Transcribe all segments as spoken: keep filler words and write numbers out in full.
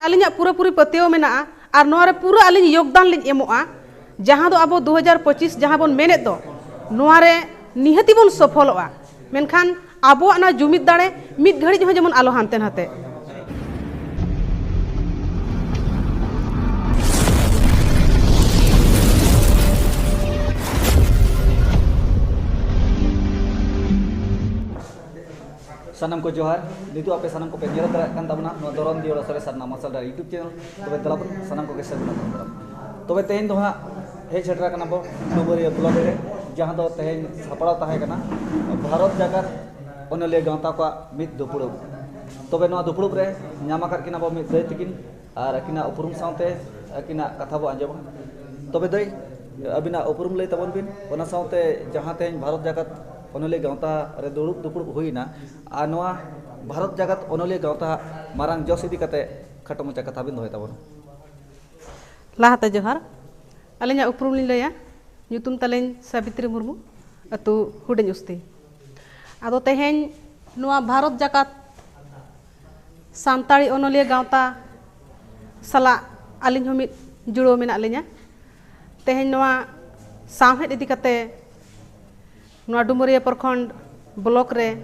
ᱟᱹᱞᱤᱧᱟᱜ ᱯᱩᱨᱟᱹᱯᱩᱨᱤ ᱯᱟᱹᱛᱭᱟᱹᱣ ᱢᱮᱱᱟᱜᱼᱟ ᱟᱨ ᱱᱚᱣᱟ ᱨᱮ ᱯᱩᱨᱟᱹ ᱟᱹᱞᱤᱧ ᱭᱳᱜᱽᱫᱟᱱ ᱞᱤᱧ ᱮᱢᱚᱜᱼᱟ᱾ ᱡᱟᱦᱟᱸ ᱫᱚ ᱟᱵᱚ ᱫᱩ ᱦᱟᱡᱟᱨ ᱯᱚᱸᱪᱤᱥ ᱡᱟᱦᱟᱸ ᱵᱚᱱ ᱢᱮᱱᱮᱫ ᱫᱚ, ᱱᱚᱣᱟ ᱨᱮ ᱱᱤᱦᱟᱹᱛᱤ ᱵᱚᱱ ᱥᱚᱯᱷᱚᱞᱚᱜᱼᱟ᱾ ᱢᱮᱱᱠᱷᱟᱱ ᱟᱵᱚᱣᱟᱜ ᱱᱚᱣᱟ ᱡᱩᱢᱤᱫ ᱫᱟᱲᱮ ᱢᱤᱫ ᱜᱷᱟᱹᱲᱤᱡ ᱦᱚᱸ ᱡᱮᱢᱚᱱ ᱟᱞᱚ ᱦᱟᱱᱛᱮ ᱱᱟᱛᱮ᱾ ᱥᱟᱱᱟᱢ ᱠᱚ ᱡᱚᱦᱟᱨ᱾ ᱱᱤᱛᱚᱜ ᱟᱯᱮ ᱥᱟᱱᱟᱢ ᱠᱚᱯᱮ ᱧᱮᱞ ᱫᱟᱲᱮᱭᱟᱜ ᱠᱟᱱ ᱛᱟᱵᱚᱱᱟ ᱱᱚᱣᱟ ᱫᱷᱚᱨᱚᱢ ᱫᱤᱭᱟᱹᱲᱟ ᱥᱟᱨᱮ ᱥᱟᱨᱱᱟ ᱢᱟᱨᱥᱟᱞ ᱰᱟᱦᱟᱨ YouTube channel᱾ ᱛᱚᱵᱮ ᱫᱮᱞᱟ ᱵᱚᱱ ᱥᱟᱱᱟᱢ ᱠᱚᱜᱮ ᱥᱟᱹᱜᱩᱱ ᱟᱛᱟᱝ ᱫᱟᱨᱟᱢ᱾ ᱛᱚᱵᱮ ᱛᱮᱦᱮᱧ ᱫᱚ ᱦᱟᱸᱜ ᱦᱮᱡ ᱥᱮᱴᱮᱨ ᱟᱠᱟᱱᱟ ᱵᱚ ᱰᱩᱢᱟᱹᱨᱤᱭᱟᱹ block ᱨᱮ, ᱡᱟᱦᱟᱸ ᱫᱚ ᱛᱮᱦᱮᱧ ᱥᱟᱯᱲᱟᱣ ᱛᱟᱦᱮᱸ ᱠᱟᱱᱟ ᱵᱷᱟᱨᱚᱛ ᱡᱟᱠᱟᱛ ᱚᱱᱚᱞᱤᱭᱟᱹ ᱜᱟᱶᱛᱟ ᱠᱚᱣᱟᱜ ᱢᱤᱫ ᱫᱩᱯᱲᱩᱵ᱾ ᱛᱚᱵᱮ ᱱᱚᱣᱟ ᱫᱩᱯᱲᱩᱵ ᱨᱮ ᱧᱟᱢ ᱟᱠᱟᱫ ᱠᱤᱱᱟ ᱵᱚ ᱢᱤᱫ ᱫᱟᱹᱭ ᱛᱟᱹᱠᱤᱱ, ᱟᱨ ᱟᱹᱠᱤᱱᱟᱜ ᱩᱯᱨᱩᱢ ᱥᱟᱶᱛᱮ ᱟᱹᱠᱤᱱᱟᱜ ᱠᱟᱛᱷᱟ ᱵᱚ ᱟᱸᱡᱚᱢᱟ᱾ ᱛᱚᱵᱮ ᱫᱟᱹᱭ, ᱟᱹᱵᱤᱱᱟᱜ ᱩᱯᱨᱩᱢ ᱞᱟᱹᱭ ᱛᱟᱵᱚᱱ ᱵᱤᱱ, ᱚᱱᱟ ᱥᱟᱶᱛᱮ ᱡᱟᱦᱟᱸ ᱛᱮᱦᱮᱧ ᱵᱷᱟᱨᱚᱛ ᱡᱟᱠᱟᱛ ᱚᱱᱚᱞᱤᱭᱟᱹ ᱜᱟᱶᱛᱟ ᱨᱮ ᱫᱩᱲᱩᱵ ᱫᱩᱯᱲᱩᱵ ᱦᱩᱭᱱᱟ, ᱟᱨ ᱱᱚᱣᱟ ᱵᱷᱟᱨᱚᱛ ᱡᱟᱠᱟᱛ ᱚᱱᱚᱞᱤᱭᱟᱹ ᱜᱟᱶᱛᱟ ᱢᱟᱨᱟᱝ ᱡᱚᱥ ᱤᱫᱤ ᱠᱟᱛᱮ ᱠᱷᱟᱴᱚ ᱢᱟᱪᱷᱟ ᱠᱟᱛᱷᱟ ᱵᱤᱱ ᱫᱚᱦᱚᱭ ᱛᱟᱵᱚᱱᱟ᱾ ᱞᱟᱦᱟᱛᱮ ᱡᱚᱦᱟᱨ᱾ ᱟᱹᱞᱤᱧᱟᱜ ᱩᱯᱨᱩᱢ ᱞᱤᱧ ᱞᱟᱹᱭᱟ, ᱧᱩᱛᱩᱢ ᱛᱟᱹᱞᱤᱧ ᱥᱟᱵᱤᱛᱨᱤ ᱢᱩᱨᱢᱩ, ᱟᱹᱛᱩ ᱦᱩᱰᱤᱧ ᱩᱥᱛᱤ᱾ ᱟᱫᱚ ᱛᱮᱦᱮᱧ ᱱᱚᱣᱟ ᱵᱷᱟᱨᱚᱛ ᱡᱟᱠᱟᱛ ᱥᱟᱱᱛᱟᱲᱤ ᱚᱱᱚᱞᱤᱭᱟᱹ ᱜᱟᱶᱛᱟ ᱥᱟᱞᱟᱜ ᱟᱹᱞᱤᱧ ᱦᱚᱸ ᱢᱤᱫ ᱡᱩᱲᱟᱹᱣ ᱢᱮᱱᱟᱜ ᱞᱤᱧᱟ᱾ ᱛᱮᱦᱮᱧ ᱱᱚᱣᱟ ᱥᱟᱶᱦᱮᱫ ᱤᱫᱤ ᱠᱟᱛᱮ ᱱᱚᱣᱟ ᱰᱩᱢᱩᱨᱤᱭᱟᱹ ᱯᱨᱚᱠᱷᱚᱸᱰ block ᱨᱮ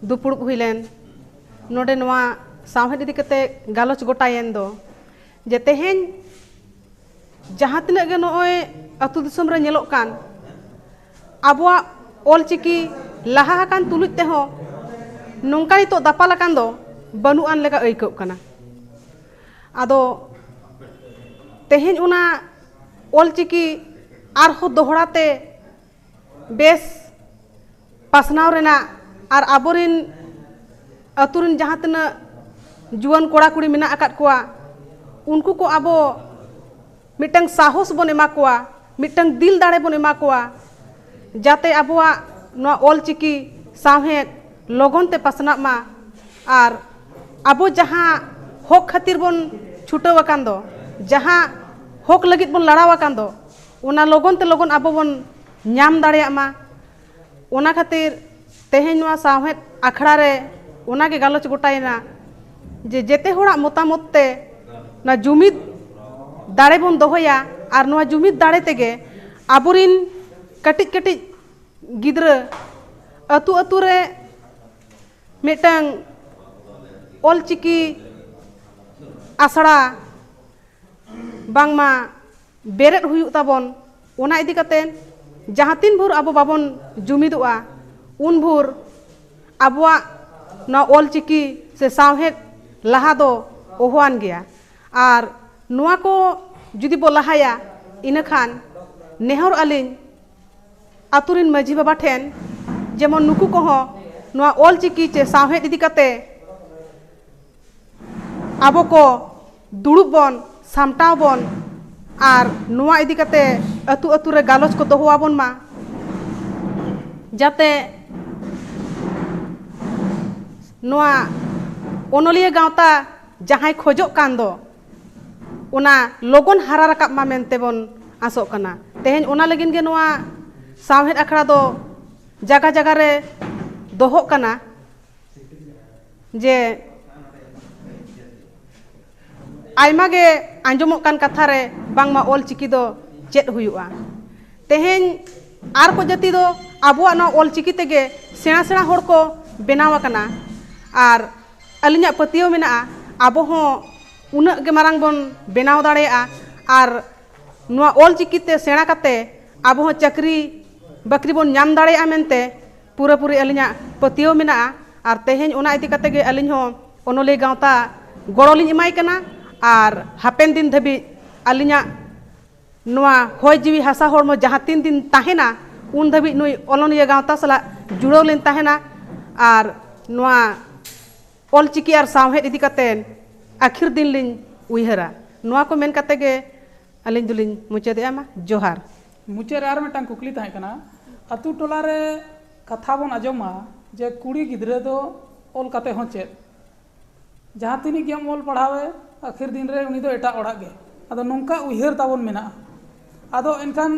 ᱫᱩᱯᱩᱲᱩᱵ ᱦᱩᱭ ᱞᱮᱱ, ᱱᱚᱰᱮ ᱱᱚᱣᱟ ᱥᱟᱶᱦᱮᱫ ᱤᱫᱤ ᱠᱟᱛᱮ ᱜᱟᱞᱚᱪ ᱜᱚᱴᱟᱭᱮᱱ ᱫᱚ, ᱡᱮ ᱛᱮᱦᱮᱧ ᱡᱟᱦᱟᱸ ᱛᱤᱱᱟᱹᱜ ᱜᱮ ᱱᱚᱜᱼᱚᱭ ᱟᱹᱛᱩ ᱫᱤᱥᱚᱢ ᱨᱮ ᱧᱮᱞᱚᱜ ᱠᱟᱱ, ᱟᱵᱚᱣᱟᱜ ᱚᱞᱪᱤᱠᱤ ᱞᱟᱦᱟ ᱟᱠᱟᱱ ᱛᱩᱞᱩᱡ ᱛᱮᱦᱚᱸ ᱱᱚᱝᱠᱟ ᱱᱤᱛᱚᱜ ᱫᱟᱯᱟᱞ ᱟᱠᱟᱱ ᱫᱚ ᱵᱟᱹᱱᱩᱜ ᱟᱱ ᱞᱮᱠᱟ ᱟᱹᱭᱠᱟᱹᱜ ᱠᱟᱱᱟ᱾ ᱟᱫᱚ ᱛᱮᱦᱮᱧ ᱚᱱᱟ ᱚᱞᱪᱤᱠᱤ ᱟᱨᱦᱚᱸ ᱫᱚᱦᱲᱟ ᱛᱮ ᱵᱮᱥ ᱯᱟᱥᱱᱟᱣ ᱨᱮᱱᱟᱜ ᱟᱨ ᱟᱵᱚᱨᱤᱱ ᱟᱹᱛᱩ ᱨᱤᱱ ᱡᱟᱦᱟᱸ ᱛᱤᱱᱟᱹᱜ ᱡᱩᱣᱟᱹᱱ ᱠᱚᱲᱟ ᱠᱩᱲᱤ ᱢᱮᱱᱟᱜ ᱟᱠᱟᱫ ᱠᱚᱣᱟ, ᱩᱱᱠᱩ ᱠᱚ ᱟᱵᱚ ᱢᱤᱫᱴᱟᱝ ᱥᱟᱦᱚᱥ ᱵᱚᱱ ᱮᱢᱟ ᱠᱚᱣᱟ, ᱢᱤᱫᱴᱟᱝ ᱫᱤᱞ ᱫᱟᱲᱮ ᱵᱚᱱ ᱮᱢᱟ ᱠᱚᱣᱟ, ᱡᱟᱛᱮ ᱟᱵᱚᱣᱟᱜ ᱱᱚᱣᱟ ᱚᱞᱪᱤᱠᱤ ᱥᱟᱶᱦᱮᱫ ᱞᱚᱜᱚᱱ ᱛᱮ ᱯᱟᱥᱱᱟᱜ ᱢᱟ ᱟᱨ ᱟᱵᱚ ᱡᱟᱦᱟᱸ ᱦᱚᱠ ᱠᱷᱟᱹᱛᱤᱨ ᱵᱚᱱ ᱪᱷᱩᱴᱟᱹᱣ ᱟᱠᱟᱱ ᱫᱚ, ᱡᱟᱦᱟᱸ ᱦᱚᱠ ᱞᱟᱹᱜᱤᱫ ᱵᱚᱱ ᱞᱟᱲᱟᱣ ᱟᱠᱟᱱ ᱫᱚ, ᱚᱱᱟ ᱞᱚᱜᱚᱱ ᱛᱮ ᱞᱚᱜᱚᱱ ᱟᱵᱚ ᱵᱚᱱ ᱧᱟᱢ ᱫᱟᱲᱮᱭᱟᱜ ᱢᱟ᱾ ᱚᱱᱟ ᱠᱷᱟᱹᱛᱤᱨ ᱛᱮᱦᱮᱧ ᱱᱚᱣᱟ ᱥᱟᱶᱦᱮᱫ ᱟᱠᱷᱲᱟ ᱨᱮ ᱚᱱᱟ ᱜᱮ ᱜᱟᱞᱚᱪ ᱜᱚᱴᱟᱭᱮᱱᱟ ᱡᱮ ᱡᱮᱛᱮ ᱦᱚᱲᱟᱜ ᱢᱚᱛᱟᱢᱚᱛ ᱛᱮ ᱱᱚᱣᱟ ᱡᱩᱢᱤᱫ ᱫᱟᱲᱮ ᱵᱚᱱ ᱫᱚᱦᱚᱭᱟ᱾ ᱟᱨ ᱱᱚᱣᱟ ᱡᱩᱢᱤᱫ ᱫᱟᱲᱮ ᱛᱮᱜᱮ ᱟᱵᱚᱨᱤᱱ ᱠᱟᱹᱴᱤᱡ ᱠᱟᱹᱴᱤᱡ ᱜᱤᱫᱽᱨᱟᱹ ᱟᱹᱛᱩ ᱟᱹᱛᱩ ᱨᱮ ᱢᱤᱫᱴᱟᱝ ᱚᱞᱪᱤᱠᱤ ᱟᱥᱲᱟ ᱵᱟᱝᱢᱟ ᱵᱮᱨᱮᱫ ᱦᱩᱭᱩᱜ ᱛᱟᱵᱚᱱ᱾ ᱚᱱᱟ ᱤᱫᱤ ᱠᱟᱛᱮ ᱡᱟᱦᱟᱸ ᱛᱤᱱ ᱵᱷᱳᱨ ᱟᱵᱚ ᱵᱟᱵᱚᱱ ᱡᱩᱢᱤᱫᱚᱜᱼᱟ, ᱩᱱ ᱵᱷᱳᱨ ᱟᱵᱚᱣᱟᱜ ᱱᱚᱣᱟ ᱚᱞᱪᱤᱠᱤ ᱥᱮ ᱥᱟᱶᱦᱮᱫ ᱞᱟᱦᱟ ᱫᱚ ᱚᱦᱚᱣᱟᱱ ᱜᱮᱭᱟ᱾ ᱟᱨ ᱱᱚᱣᱟ ᱠᱚ ᱡᱩᱫᱤ ᱵᱚ ᱞᱟᱦᱟᱭᱟ, ᱤᱱᱟᱹᱠᱷᱟᱱ ᱱᱮᱦᱚᱨ ᱟᱹᱞᱤᱧ ᱟᱛᱳ ᱨᱮᱱ ᱢᱟᱹᱡᱷᱤ ᱵᱟᱵᱟ ᱴᱷᱮᱱ ᱡᱮᱢᱚᱱ ᱱᱩᱠᱩ ᱠᱚᱦᱚᱸ ᱱᱚᱣᱟ ᱚᱞᱪᱤᱠᱤ ᱪᱮ ᱥᱟᱶᱦᱮᱫ ᱤᱫᱤ ᱠᱟᱛᱮ ᱟᱵᱚ ᱠᱚ ᱫᱩᱲᱩᱵ ᱵᱚᱱ, ᱥᱟᱢᱴᱟᱣ ᱵᱚᱱ, ᱟᱨ ᱱᱚᱣᱟ ᱤᱫᱤ ᱠᱟᱛᱮ ᱟᱹᱛᱩ ᱟᱹᱛᱩ ᱨᱮ ᱜᱟᱞᱚᱪ ᱠᱚ ᱫᱚᱦᱚ ᱟᱵᱚᱱ ᱢᱟ, ᱡᱟᱛᱮ ᱱᱚᱣᱟ ᱚᱱᱚᱞᱤᱭᱟᱹ ᱜᱟᱶᱛᱟ ᱡᱟᱦᱟᱸᱭ ᱠᱷᱚᱡᱚᱜ ᱠᱟᱱ ᱫᱚ, ᱚᱱᱟ ᱞᱚᱜᱚᱱ ᱦᱟᱨᱟ ᱨᱟᱠᱟᱵ ᱢᱟ ᱢᱮᱱᱛᱮ ᱵᱚᱱ ᱟᱥᱚᱜ ᱠᱟᱱᱟ᱾ ᱛᱮᱦᱮᱧ ᱚᱱᱟ ᱞᱟᱹᱜᱤᱫ ᱜᱮ ᱱᱚᱣᱟ ᱥᱟᱶᱦᱮᱫ ᱟᱠᱷᱲᱟ ᱫᱚ ᱡᱟᱭᱜᱟ ᱡᱟᱭᱜᱟ ᱨᱮ ᱫᱚᱦᱚᱜ ᱠᱟᱱᱟ᱾ ᱡᱮ ᱟᱭᱢᱟ ᱜᱮ ᱟᱸᱡᱚᱢᱚᱜ ᱠᱟᱱ ᱠᱟᱛᱷᱟ ᱨᱮ ᱵᱟᱝᱢᱟ ᱚᱞ ᱪᱤᱠᱤ ᱫᱚ ᱪᱮᱫ ᱦᱩᱭᱩᱜᱼᱟ᱾ ᱛᱮᱦᱮᱧ ᱟᱨ ᱠᱚ ᱡᱟᱹᱛᱤ ᱫᱚ ᱟᱵᱚᱣᱟᱜ ᱱᱚᱣᱟ ᱚᱞ ᱪᱤᱠᱤ ᱛᱮᱜᱮ ᱥᱮᱬᱟ ᱥᱮᱬᱟ ᱦᱚᱲ ᱠᱚ ᱵᱮᱱᱟᱣ ᱟᱠᱟᱱᱟ᱾ ᱟᱨ ᱟᱹᱞᱤᱧᱟᱜ ᱯᱟᱹᱛᱭᱟᱹᱣ ᱢᱮᱱᱟᱜᱼᱟ, ᱟᱵᱚ ᱦᱚᱸ ᱩᱱᱟᱹᱜ ᱜᱮ ᱢᱟᱨᱟᱝ ᱵᱚᱱ ᱵᱮᱱᱟᱣ ᱫᱟᱲᱮᱭᱟᱜᱼᱟ᱾ ᱟᱨ ᱱᱚᱣᱟ ᱚᱞ ᱪᱤᱠᱤ ᱛᱮ ᱥᱮᱬᱟ ᱠᱟᱛᱮ ᱟᱵᱚ ᱦᱚᱸ ᱪᱟᱹᱠᱨᱤ ᱵᱟᱹᱠᱨᱤ ᱵᱚᱱ ᱧᱟᱢ ᱫᱟᱲᱮᱭᱟᱜᱼᱟ ᱢᱮᱱᱛᱮ ᱯᱩᱨᱟᱹᱯᱩᱨᱤ ᱟᱹᱞᱤᱧᱟᱜ ᱯᱟᱹᱛᱭᱟᱹᱣ ᱢᱮᱱᱟᱜᱼᱟ᱾ ᱟᱨ ᱛᱮᱦᱮᱧ ᱚᱱᱟ ᱤᱫᱤ ᱠᱟᱛᱮ ᱜᱮ ᱟᱹᱞᱤᱧ ᱦᱚᱸ ᱚᱱᱚᱞᱤᱭᱟᱹ ᱜᱟᱶᱛᱟ ᱜᱚᱲᱚ ᱞᱤᱧ ᱮᱢᱟᱭ ᱠᱟᱱᱟ᱾ ᱟᱨ ᱦᱟᱯᱮᱱ ᱫᱤᱱ ᱫᱷᱟᱹᱵᱤᱡ ᱟᱹᱞᱤᱧᱟᱜ ᱱᱚᱣᱟ ᱦᱚᱭ ᱡᱤᱣᱤ ᱦᱟᱥᱟ ᱦᱚᱲᱢᱚ ᱡᱟᱦᱟᱸ ᱛᱤᱱ ᱫᱤᱱ ᱛᱟᱦᱮᱱᱟ, ᱩᱱ ᱫᱷᱟᱹᱵᱤᱡ ᱱᱩᱭ ᱚᱱᱚᱞᱤᱭᱟᱹ ᱜᱟᱶᱛᱟ ᱥᱟᱞᱟᱜ ᱡᱩᱲᱟᱹᱣ ᱞᱤᱧ ᱛᱟᱦᱮᱱᱟ᱾ ᱟᱨ ᱱᱚᱣᱟ ᱚᱞᱪᱤᱠᱤ ᱟᱨ ᱥᱟᱶᱦᱮᱫ ᱤᱫᱤ ᱠᱟᱛᱮ ᱟᱹᱠᱷᱤᱨ ᱫᱤᱱ ᱞᱤᱧ ᱩᱭᱦᱟᱹᱨᱟ᱾ ᱱᱚᱣᱟ ᱠᱚ ᱢᱮᱱ ᱠᱟᱛᱮ ᱜᱮ ᱟᱹᱞᱤᱧ ᱫᱚᱞᱤᱧ ᱢᱩᱪᱟᱹᱫᱮᱜᱼᱟ᱾ ᱢᱟ ᱡᱚᱦᱟᱨ᱾ ᱢᱩᱪᱟᱹᱫ ᱨᱮ ᱟᱨ ᱢᱤᱫᱴᱟᱝ ᱠᱩᱠᱞᱤ ᱛᱟᱦᱮᱸ ᱠᱟᱱᱟ, ᱟᱛᱳ ᱴᱚᱞᱟ ᱨᱮ ᱠᱟᱛᱷᱟ ᱵᱚᱱ ᱟᱸᱡᱚᱢᱟ ᱡᱮ ᱠᱩᱲᱤ ᱜᱤᱫᱽᱨᱟᱹ ᱫᱚ ᱚᱞ ᱠᱟᱛᱮ ᱦᱚᱸ ᱪᱮᱫ, ᱡᱟᱦᱟᱸ ᱛᱤᱱᱟᱹᱜ ᱜᱮᱢ ᱚᱞ ᱯᱟᱲᱦᱟᱣᱮ, ᱟᱹᱠᱷᱤᱨ ᱫᱤᱱ ᱨᱮ ᱩᱱᱤ ᱫᱚ ᱮᱴᱟᱜ ᱚᱲᱟᱜ ᱜᱮ᱾ ᱟᱫᱚ ᱱᱚᱝᱠᱟ ᱩᱭᱦᱟᱹᱨ ᱛᱟᱵᱚᱱ ᱢᱮᱱᱟᱜᱼᱟ᱾ ᱟᱫᱚ ᱮᱱᱠᱷᱟᱱ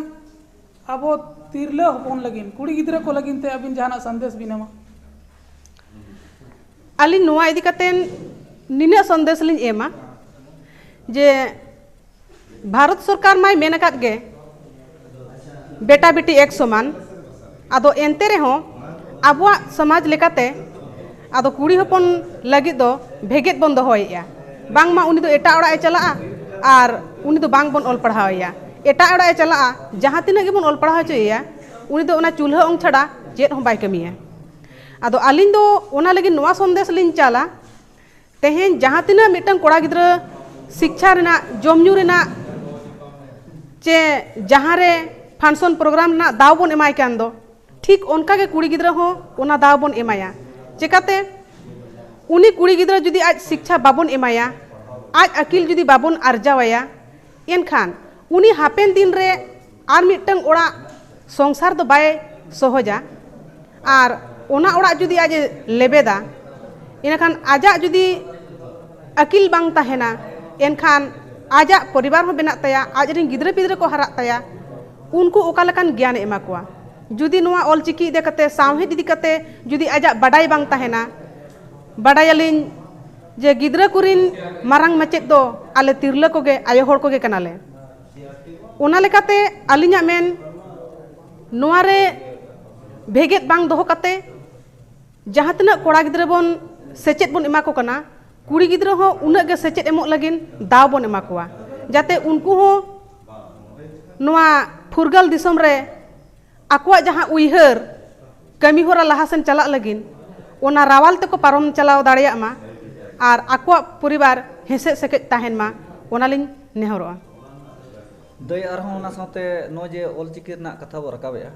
ᱟᱵᱚ ᱛᱤᱨᱞᱟᱹ ᱦᱚᱯᱚᱱ ᱞᱟᱹᱜᱤᱫ, ᱠᱩᱲᱤ ᱜᱤᱫᱽᱨᱟᱹ ᱠᱚ ᱞᱟᱹᱜᱤᱫ ᱛᱮ ᱟᱹᱵᱤᱱ ᱡᱟᱦᱟᱱᱟᱜ ᱥᱟᱸᱫᱮᱥ ᱵᱤᱱ ᱮᱢᱟ? ᱟᱹᱞᱤᱧ ᱱᱚᱣᱟ ᱤᱫᱤ ᱠᱟᱛᱮ ᱱᱤᱱᱟᱹᱜ ᱥᱚᱱᱫᱮᱥ ᱞᱤᱧ ᱮᱢᱟ ᱡᱮ ᱵᱷᱟᱨᱚᱛ ᱥᱚᱨᱠᱟᱨ ᱢᱟᱭ ᱢᱮᱱ ᱟᱠᱟᱫ ᱜᱮ ᱵᱮᱴᱟ ᱵᱤᱴᱤ ᱮᱠ ᱥᱚᱢᱟᱱ, ᱟᱫᱚ ᱮᱱᱛᱮ ᱨᱮᱦᱚᱸ ᱟᱵᱚᱣᱟᱜ ᱥᱚᱢᱟᱡᱽ ᱞᱮᱠᱟᱛᱮ ᱟᱫᱚ ᱠᱩᱲᱤ ᱦᱚᱯᱚᱱ ᱞᱟᱹᱜᱤᱫ ᱫᱚ ᱵᱷᱮᱜᱮᱫ ᱵᱚᱱ ᱫᱚᱦᱚᱭᱮᱫᱼᱟ᱾ ᱵᱟᱝᱢᱟ ᱩᱱᱤ ᱫᱚ ᱮᱴᱟᱜ ᱚᱲᱟᱜ ᱮ ᱪᱟᱞᱟᱜᱼᱟ ᱟᱨ ᱩᱱᱤ ᱫᱚ ᱵᱟᱝ ᱵᱚᱱ ᱚᱞ ᱯᱟᱲᱦᱟᱣᱮᱭᱟ, ᱮᱴᱟᱜ ᱚᱲᱟᱜ ᱮ ᱪᱟᱞᱟᱜᱼᱟ, ᱡᱟᱦᱟᱸ ᱛᱤᱱᱟᱹᱜ ᱜᱮᱵᱚᱱ ᱚᱞ ᱯᱟᱲᱦᱟᱣ ᱦᱚᱪᱚᱭᱮᱭᱟ, ᱩᱱᱤ ᱫᱚ ᱚᱱᱟ ᱪᱩᱞᱦᱟᱹ ᱚᱝ ᱪᱷᱟᱰᱟ ᱪᱮᱫ ᱦᱚᱸ ᱵᱟᱭ ᱠᱟᱹᱢᱤᱭᱟ᱾ ᱟᱫᱚ ᱟᱹᱞᱤᱧ ᱫᱚ ᱚᱱᱟ ᱞᱟᱹᱜᱤᱫ ᱱᱚᱣᱟ ᱥᱚᱱᱫᱮᱥ ᱞᱤᱧ ᱪᱟᱞᱟ, ᱛᱮᱦᱮᱧ ᱡᱟᱦᱟᱸ ᱛᱤᱱᱟᱹᱜ ᱢᱤᱫᱴᱟᱝ ᱠᱚᱲᱟ ᱜᱤᱫᱽᱨᱟᱹ ᱥᱤᱠᱪᱷᱟ ᱨᱮᱱᱟᱜ, ᱡᱚᱢ ᱧᱩ ᱨᱮᱱᱟᱜ, ᱪᱮ ᱡᱟᱦᱟᱸ ᱨᱮ function program ᱨᱮᱱᱟᱜ ᱫᱟᱣ ᱵᱚᱱ ᱮᱢᱟᱭ ᱠᱟᱱ ᱫᱚ, ᱴᱷᱤᱠ ᱚᱱᱠᱟ ᱜᱮ ᱠᱩᱲᱤ ᱜᱤᱫᱽᱨᱟᱹ ᱦᱚᱸ ᱚᱱᱟ ᱫᱟᱣ ᱵᱚᱱ ᱮᱢᱟᱭᱟ᱾ ᱪᱮᱠᱟᱛᱮ? ᱩᱱᱤ ᱠᱩᱲᱤ ᱜᱤᱫᱽᱨᱟᱹ ᱡᱩᱫᱤ ᱟᱡ ᱥᱤᱠᱪᱷᱟ ᱵᱟᱵᱚᱱ ᱮᱢᱟᱭᱟ, ᱟᱡ ᱟᱹᱠᱤᱞ ᱡᱩᱫᱤ ᱵᱟᱵᱚᱱ ᱟᱨᱡᱟᱣ ᱟᱭᱟ, ᱮᱱᱠᱷᱟᱱ ᱩᱱᱤ ᱦᱟᱯᱮᱱ ᱫᱤᱱ ᱨᱮ ᱟᱨ ᱢᱤᱫᱴᱟᱝ ᱚᱲᱟᱜ ᱥᱚᱝᱥᱟᱨ ᱫᱚ ᱵᱟᱭ ᱥᱚᱦᱚᱡᱟ᱾ ᱟᱨ ᱚᱱᱟ ᱚᱲᱟᱜ ᱡᱩᱫᱤ ᱟᱡ ᱮ ᱞᱮᱵᱮᱫᱟ, ᱤᱱᱟᱹᱠᱷᱟᱱ ᱟᱡᱟᱜ ᱡᱩᱫᱤ ᱟᱹᱠᱤᱞ ᱵᱟᱝ ᱛᱟᱦᱮᱱᱟ, ᱮᱱᱠᱷᱟᱱ ᱟᱡᱟᱜ ᱯᱚᱨᱤᱵᱟᱨ ᱦᱚᱸ ᱵᱮᱱᱟᱜ ᱛᱟᱭᱟ, ᱟᱡ ᱨᱮᱱ ᱜᱤᱫᱽᱨᱟᱹ ᱯᱤᱫᱽᱨᱟᱹ ᱠᱚ ᱦᱟᱨᱟᱜ ᱛᱟᱭᱟ, ᱩᱱᱠᱩ ᱚᱠᱟ ᱞᱮᱠᱟᱱ ᱜᱮᱭᱟᱱᱮ ᱮᱢᱟ ᱠᱚᱣᱟ? ᱡᱩᱫᱤ ᱱᱚᱣᱟ ᱚᱞᱪᱤᱠᱤ ᱤᱫᱤ ᱠᱟᱛᱮ, ᱥᱟᱶᱦᱮᱫ ᱤᱫᱤ ᱠᱟᱛᱮ ᱡᱩᱫᱤ ᱟᱡᱟᱜ ᱵᱟᱰᱟᱭ ᱵᱟᱝ ᱛᱟᱦᱮᱱᱟ, ᱵᱟᱰᱟᱭᱟᱞᱤᱧ ᱡᱮ ᱜᱤᱫᱽᱨᱟᱹ ᱠᱚᱨᱮᱱ ᱢᱟᱨᱟᱝ ᱢᱟᱪᱮᱫ ᱫᱚ ᱟᱞᱮ ᱛᱤᱨᱞᱟᱹ ᱠᱚᱜᱮ, ᱟᱭᱳ ᱦᱚᱲ ᱠᱚᱜᱮ ᱠᱟᱱᱟᱞᱮ᱾ ᱚᱱᱟ ᱞᱮᱠᱟᱛᱮ ᱟᱹᱞᱤᱧᱟᱜ ᱢᱮᱱ, ᱱᱚᱣᱟ ᱨᱮ ᱵᱷᱮᱜᱮᱫ ᱵᱟᱝ ᱫᱚᱦᱚ ᱠᱟᱛᱮ ᱡᱟᱦᱟᱸ ᱛᱤᱱᱟᱹᱜ ᱠᱚᱲᱟ ᱜᱤᱫᱽᱨᱟᱹ ᱵᱚᱱ ᱥᱮᱪᱮᱫ ᱵᱚᱱ ᱮᱢᱟ ᱠᱚ ᱠᱟᱱᱟ, ᱠᱩᱲᱤ ᱜᱤᱫᱽᱨᱟᱹ ᱦᱚᱸ ᱩᱱᱟᱹᱜ ᱜᱮ ᱥᱮᱪᱮᱫ ᱮᱢᱚᱜ ᱞᱟᱹᱜᱤᱫ ᱫᱟᱣ ᱵᱚᱱ ᱮᱢᱟ ᱠᱚᱣᱟ, ᱡᱟᱛᱮ ᱩᱱᱠᱩ ᱦᱚᱸ ᱱᱚᱣᱟ ᱯᱷᱩᱨᱜᱟᱹᱞ ᱫᱤᱥᱚᱢ ᱨᱮ ᱟᱠᱚᱣᱟᱜ ᱡᱟᱦᱟᱸ ᱩᱭᱦᱟᱹᱨ ᱠᱟᱹᱢᱤ ᱦᱚᱨᱟ ᱞᱟᱦᱟ ᱥᱮᱱ ᱪᱟᱞᱟᱜ ᱞᱟᱹᱜᱤᱫ ᱚᱱᱟ ᱨᱟᱣᱟᱞ ᱛᱮᱠᱚ ᱯᱟᱨᱚᱢ ᱪᱟᱞᱟᱣ ᱫᱟᱲᱮᱭᱟᱜ ᱢᱟ ᱟᱨ ᱟᱠᱚᱣᱟᱜ ᱯᱚᱨᱤᱵᱟᱨ ᱦᱮᱸᱥᱮᱡ ᱥᱮᱠᱮᱡ ᱛᱟᱦᱮᱱ ᱢᱟ, ᱚᱱᱟᱞᱤᱧ ᱱᱮᱦᱚᱨᱚᱜᱼᱟ᱾ ᱫᱟᱹᱭ, ᱟᱨᱦᱚᱸ ᱚᱱᱟ ᱥᱟᱶᱛᱮ ᱱᱚᱜᱼᱚᱭ ᱡᱮ ᱚᱞᱪᱤᱠᱤ ᱨᱮᱱᱟᱜ ᱠᱟᱛᱷᱟ ᱵᱚ ᱨᱟᱠᱟᱵᱮᱜᱼᱟ,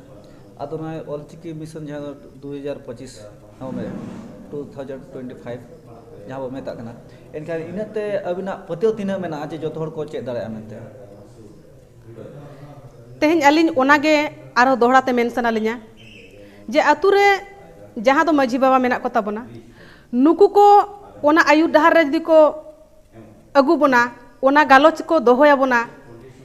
ᱟᱫᱚ ᱱᱚᱜᱼᱚᱭ ᱚᱞᱪᱤᱠᱤ ᱢᱤᱥᱚᱱ ᱡᱟᱦᱟᱸ ᱫᱚ ᱫᱩ ᱦᱟᱡᱟᱨ ᱯᱚᱸᱪᱤᱥ ᱦᱚᱸ ᱢᱮ-, ᱴᱩ ᱛᱷᱟᱣᱡᱮᱱᱰ ᱴᱩᱭᱮᱱᱴᱤ ᱯᱷᱟᱭᱤᱵᱷ ᱡᱟᱦᱟᱸ ᱵᱚ ᱢᱮᱛᱟᱜ ᱠᱟᱱᱟ, ᱮᱱᱠᱷᱟᱱ ᱤᱱᱟᱹᱜ ᱛᱮ ᱟᱹᱵᱤᱱᱟᱜ ᱯᱟᱹᱛᱭᱟᱹᱣ ᱛᱤᱱᱟᱹᱜ ᱢᱮᱱᱟᱜᱼᱟ ᱡᱮ ᱡᱚᱛᱚ ᱦᱚᱲ ᱠᱚ ᱪᱮᱫ ᱫᱟᱲᱮᱭᱟᱜᱼᱟ ᱢᱮᱱᱛᱮ? ᱛᱮᱦᱮᱧ ᱟᱹᱞᱤᱧ ᱚᱱᱟᱜᱮ ᱟᱨᱦᱚᱸ ᱫᱚᱦᱲᱟ ᱛᱮ ᱢᱮᱱ ᱥᱟᱱᱟ ᱞᱤᱧᱟ ᱡᱮ ᱟᱹᱛᱩ ᱨᱮ ᱡᱟᱦᱟᱸ ᱫᱚ ᱢᱟᱹᱡᱷᱤ ᱵᱟᱵᱟ ᱢᱮᱱᱟᱜ ᱠᱚ ᱛᱟᱵᱚᱱᱟ, ᱱᱩᱠᱩ ᱠᱚ ᱚᱱᱟ ᱟᱹᱭᱩᱨ ᱰᱟᱦᱟᱨ ᱨᱮ ᱡᱩᱫᱤ ᱠᱚ ᱟᱹᱜᱩ ᱵᱚᱱᱟ, ᱚᱱᱟ ᱜᱟᱞᱚᱪ ᱠᱚ ᱫᱚᱦᱚᱭᱟᱵᱚᱱᱟ,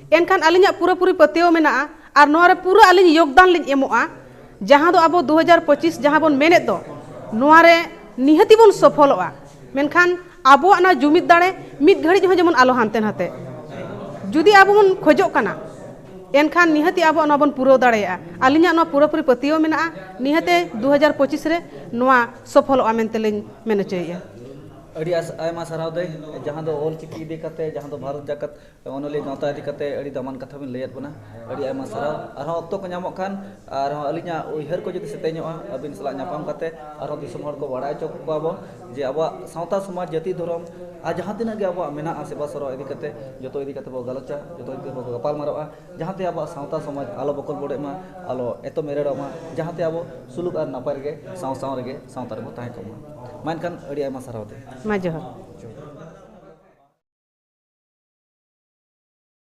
ᱮᱱᱠᱷᱟᱱ ᱟᱹᱞᱤᱧᱟᱜ ᱯᱩᱨᱟᱹᱯᱩᱨᱤ ᱯᱟᱹᱛᱭᱟᱹᱣ ᱢᱮᱱᱟᱜᱼᱟ ᱟᱨ ᱱᱚᱣᱟ ᱨᱮ ᱯᱩᱨᱟᱹ ᱟᱹᱞᱤᱧ ᱭᱳᱜᱽᱫᱟᱱ ᱞᱤᱧ ᱮᱢᱚᱜᱼᱟ᱾ ᱡᱟᱦᱟᱸ ᱫᱚ ᱟᱵᱚ ᱫᱩ ᱦᱟᱡᱟᱨ ᱯᱚᱸᱪᱤᱥ ᱡᱟᱦᱟᱸ ᱵᱚᱱ ᱢᱮᱱᱮᱫ ᱫᱚ, ᱱᱚᱣᱟ ᱨᱮ ᱱᱤᱦᱟᱹᱛᱤ ᱵᱚᱱ ᱥᱚᱯᱷᱚᱞᱚᱜᱼᱟ᱾ ᱢᱮᱱᱠᱷᱟᱱ ᱟᱵᱚᱣᱟᱜ ᱱᱚᱣᱟ ᱡᱩᱢᱤᱫ ᱫᱟᱲᱮ ᱢᱤᱫ ᱜᱷᱟᱹᱲᱤᱡ ᱦᱚᱸ ᱡᱮᱢᱚᱱ ᱟᱞᱚ ᱦᱟᱱᱛᱮ ᱱᱟᱛᱮ᱾ ᱡᱩᱫᱤ ᱟᱵᱚ ᱵᱚᱱ ᱠᱷᱚᱡᱚᱜ ᱠᱟᱱᱟ, ᱮᱱᱠᱷᱟᱱ ᱱᱤᱦᱟᱹᱛᱤ ᱟᱵᱚᱣᱟᱜ ᱱᱚᱣᱟ ᱵᱚᱱ ᱯᱩᱨᱟᱹᱣ ᱫᱟᱲᱮᱭᱟᱜᱼᱟ᱾ ᱟᱹᱞᱤᱧᱟᱜ ᱱᱚᱣᱟ ᱯᱩᱨᱟᱹᱯᱩᱨᱤ ᱯᱟᱹᱛᱭᱟᱹᱣ ᱢᱮᱱᱟᱜᱼᱟ, ᱱᱤᱦᱟᱹᱛᱮ ᱫᱩ ᱦᱟᱡᱟᱨ ᱯᱚᱸᱪᱤᱥ ᱨᱮ ᱱᱚᱣᱟ ᱥᱚᱯᱷᱚᱞᱚᱜᱼᱟ ᱢᱮᱱᱛᱮ ᱞᱤᱧ ᱢᱮᱱ ᱦᱚᱪᱚᱭᱮᱫᱼᱟ᱾ ᱟᱹᱰᱤ ᱟᱭᱢᱟ ᱥᱟᱨᱦᱟᱣ ᱫᱟᱹᱭ, ᱡᱟᱦᱟᱸ ᱫᱚ ᱚᱞ ᱪᱤᱠᱤ ᱤᱫᱤ ᱠᱟᱛᱮ, ᱡᱟᱦᱟᱸ ᱫᱚ ᱵᱷᱟᱨᱚᱛ ᱡᱟᱠᱟᱛ ᱚᱱᱚᱞᱤᱭᱟᱹ ᱜᱟᱶᱛᱟ ᱤᱫᱤ ᱠᱟᱛᱮ ᱟᱹᱰᱤ ᱫᱟᱢᱟᱱ ᱠᱟᱛᱷᱟ ᱵᱤᱱ ᱞᱟᱹᱭᱟᱫ ᱵᱚᱱᱟ᱾ ᱟᱹᱰᱤ ᱟᱭᱢᱟ ᱥᱟᱨᱦᱟᱣ᱾ ᱟᱨᱦᱚᱸ ᱚᱠᱛᱚ ᱠᱚ ᱧᱟᱢᱚᱜ ᱠᱷᱟᱱ, ᱟᱨᱦᱚᱸ ᱟᱹᱞᱤᱧᱟᱜ ᱩᱭᱦᱟᱹᱨ ᱠᱚ ᱡᱩᱫᱤ ᱥᱮᱛᱮᱧᱚᱜᱼᱟ, ᱟᱹᱵᱤᱱ ᱥᱟᱞᱟᱜ ᱧᱟᱯᱟᱢ ᱠᱟᱛᱮ ᱟᱨᱦᱚᱸ ᱫᱤᱥᱚᱢ ᱦᱚᱲ ᱠᱚ ᱵᱟᱲᱟᱭ ᱦᱚᱪᱚ ᱠᱚᱣᱟ ᱵᱚᱱ ᱡᱮ ᱟᱵᱚᱣᱟᱜ ᱥᱟᱶᱛᱟ ᱥᱚᱢᱟᱡᱽ, ᱡᱟᱹᱛᱤ ᱫᱷᱚᱨᱚᱢ ᱟᱨ ᱡᱟᱦᱟᱸ ᱛᱤᱱᱟᱹᱜ ᱜᱮ ᱟᱵᱚᱣᱟᱜ ᱢᱮᱱᱟᱜᱼᱟ ᱥᱮᱵᱟ ᱥᱚᱨᱚ ᱤᱫᱤ ᱠᱟᱛᱮ, ᱡᱚᱛᱚ ᱤᱫᱤ ᱠᱟᱛᱮ ᱵᱚ ᱜᱟᱞᱚᱪᱟ, ᱡᱚᱛᱚ ᱤᱫᱤ ᱠᱟᱛᱮ ᱵᱚ ᱜᱟᱯᱟᱞ ᱢᱟᱨᱟᱜᱼᱟ, ᱡᱟᱦᱟᱸᱛᱮ ᱟᱵᱚᱣᱟᱜ ᱥᱟᱶᱛᱟ ᱥᱚᱢᱟᱡᱽ ᱟᱞᱚ ᱵᱚᱠᱚᱞ ᱵᱚᱰᱮᱜ ᱢᱟ, ᱟᱞᱚ ᱮᱛᱚᱢ ᱮᱨᱮᱲᱚᱜ ᱢᱟ, ᱡᱟᱦᱟᱸᱛᱮ ᱟᱵᱚ ᱥᱩᱞᱩᱠ ᱟᱨ ᱱᱟᱯᱟᱭ ᱨᱮᱜᱮ ᱥᱟᱶ ᱥᱟᱶ ᱨᱮᱜᱮ ᱥᱟᱶᱛᱟ ᱨᱮᱵᱚ ᱛᱟᱦᱮᱸ ᱠᱚᱜ ᱢᱟ᱾ ᱢᱟ ᱮᱱᱠᱷᱟᱱ ᱟᱹᱰᱤ ᱟᱭᱢᱟ ᱥᱟᱨᱦᱟᱣ ᱛᱮ᱾ ᱢᱟ ᱡᱚᱦᱟᱨ᱾